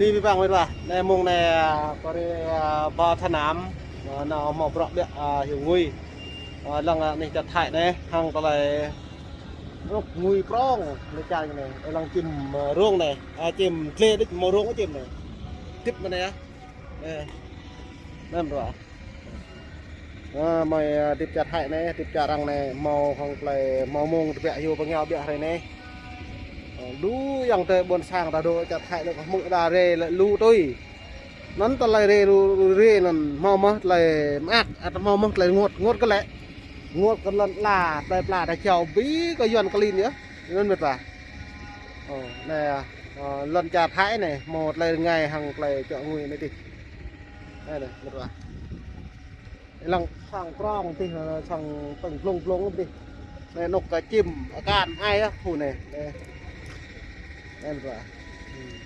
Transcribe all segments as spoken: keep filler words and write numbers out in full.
Ni bi bang mĭt wa. Anei mông anei, a, kơ rê, a, ba tha nam. A, nao mâo bruă ƀiă, a, hiu ngui. A, lăng, a, anei čar Thái anei, hăng tơlơi rŭk ngui prŏng, anei čar anei. Ơ, lăng čim, a, rông anei. A, čim tlê đĭč mâo rông čim anei. Tip mơ̆ anei, a. Anei. Anăn ruă. A, mơi, a, tip čar Thái anei, tip čar arăng anei, mâo hŏng klei, mâo mông tơbiă hiu pơngiao ƀiă hruê anei. Ơ, lu yang tơ ƀuôn sang ta dôk čar Thái anei, hmư̆ đa rê lĕ lu tui. Anăn tơlơi rê lu, lu rê anăn mâo mơh tơlơi mơak, ăt mâo mơh tơlơi rơngot, rơngot kơ lĕ. Rơngot kơ lăn ala, tơlơi pla ta jao bi kơ Yuăn klin yơh. Anăn mĭt wa. Ơ, anei, a, ơ, lăn čar Thái anei, mâo tơlơi rơngai hăng tơlơi čŏ ngui anei dih. Anei, anei, mĭt wa. Lăng sang prŏng dih, ơ, sang tơ̆ng blông blông dih. Anei anôk kơ čim, akan ai á, khu anei. Anei. Anei, mĭt wa. Hmm.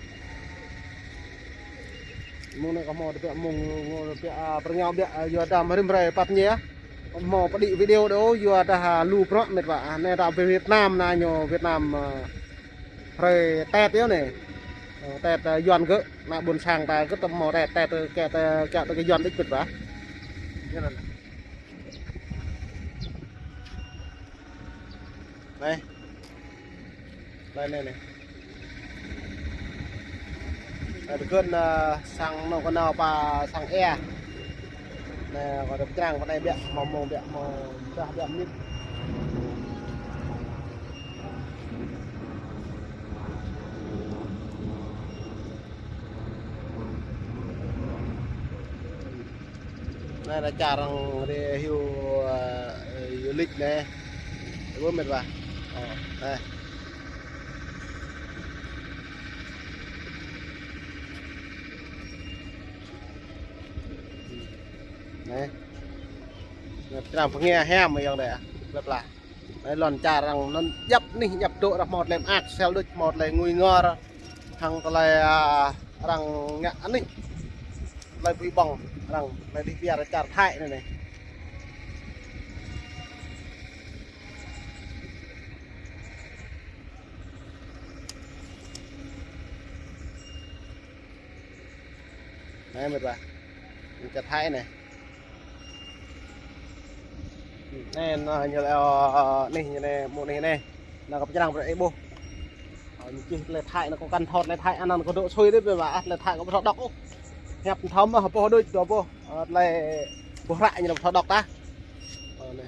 Mông anei kâo mâo tơbiă mông, mâo tơbiă, a, pơngiao ƀiă, a, yua dah mơrim hrei pap ñe. Mâo pơđĭ video dô, yua dah, a, lu bruă mĭt wa. A, anei dah Việt Nam, na ñu Việt Nam, a, hrei Tết yơh anei. Ơ, Tết, a, Yuăn gơ̆, na ƀuôn sang ta gơ̆ tơ mâo Tết, Tết, ơ, kơ, kơ, kơ, kơ Yuăn đĭč mĭt wa. Anei. Anei, anei, anei. Anei tơgơ̆n, a, sang nao kơ nao pa sang êa. Anei, kơ dăp črang kơ anei ƀiă, mâo mông ƀiă, mâo dah ƀiă mnĭt. Anei, anei čar arăng rê hiu, ơ, hiu lĭč anei. Ơ, mĭt wa. Ơ, anei. Anei. Anei, čar pơngia hiam ayŏng adei. Plei pla. Anei lăn čar arăng anăn djăp anih djăp dôk arăng mâo tơlơi mơak, sel đuč mâo tơlơi ngui ngor. Hăng tơlơi, a, arăng ngă anih. Tơlơi bi ƀơ̆ng arăng, anei dih biar čar Thái anei, anei. Anei mĭt wa. Anei čar Thái anei. Anei, anei, ñu lĕ, ơ, anih, ñu anei, mông anih anei. Anăn kâo pơčrang brei ih ƀuh. Ơ, ñu čih tơlơi Thái anăn kâo kăn thâo tơlơi Thái anăn kâo dôk sui dih, mĭt wa, ah, tơlơi Thái kâo ƀu thâo đŏk ôh. Hiăp thâo mơh, boh đuč, dua boh, ơ, tơlơi boh hră ñu ƀu thâo đŏk tah. Ơ, anei.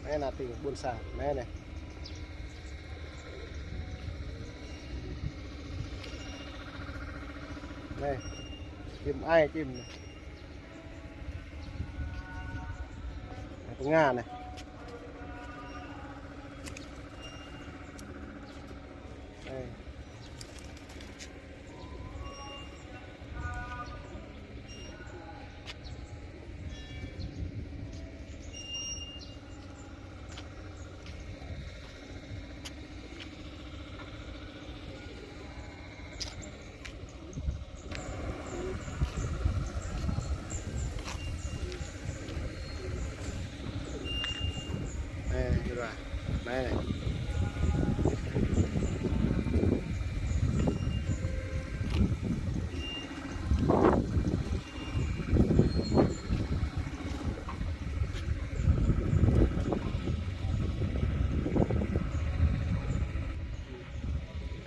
Anei, anei tĭng ƀuôn sang, anei, anei. Anei, čim ai, čim anei. Anei, pơnga anei. Anei.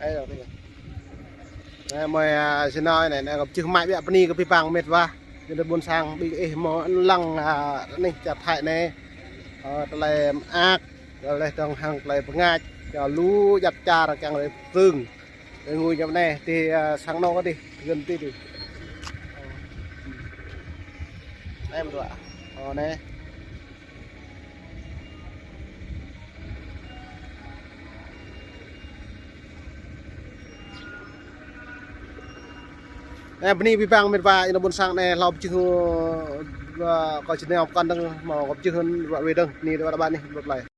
Anei, anei. Anei, mơi, a, si nao anei, anei kâo čih mai ƀiă bơni kơ bi bang mĭt wa. Jing ƀuôn sang ƀing ih mâo lăng, a, anih čar Thái anei. Ơ, tơlơi mơak, tơlơi dơ̆ng hăng tơlơi bơngač, kơ lu djăp čar kiăng rei pơtưng. Rei ngui djăp anei, ti, a, sang nao kơ dih, gơ̆n ti dih. Anei mĭt wa. Ơ, anei. Anei, bơni bi bang mĭt wa, ih nao ƀuôn sang anei, hlâo pơjing, ơ, kâo čih nao pơkŏn dơ̆ng, mâo kâo pơjing ruă ruê dơ̆ng, bơni dua ba anei, blei.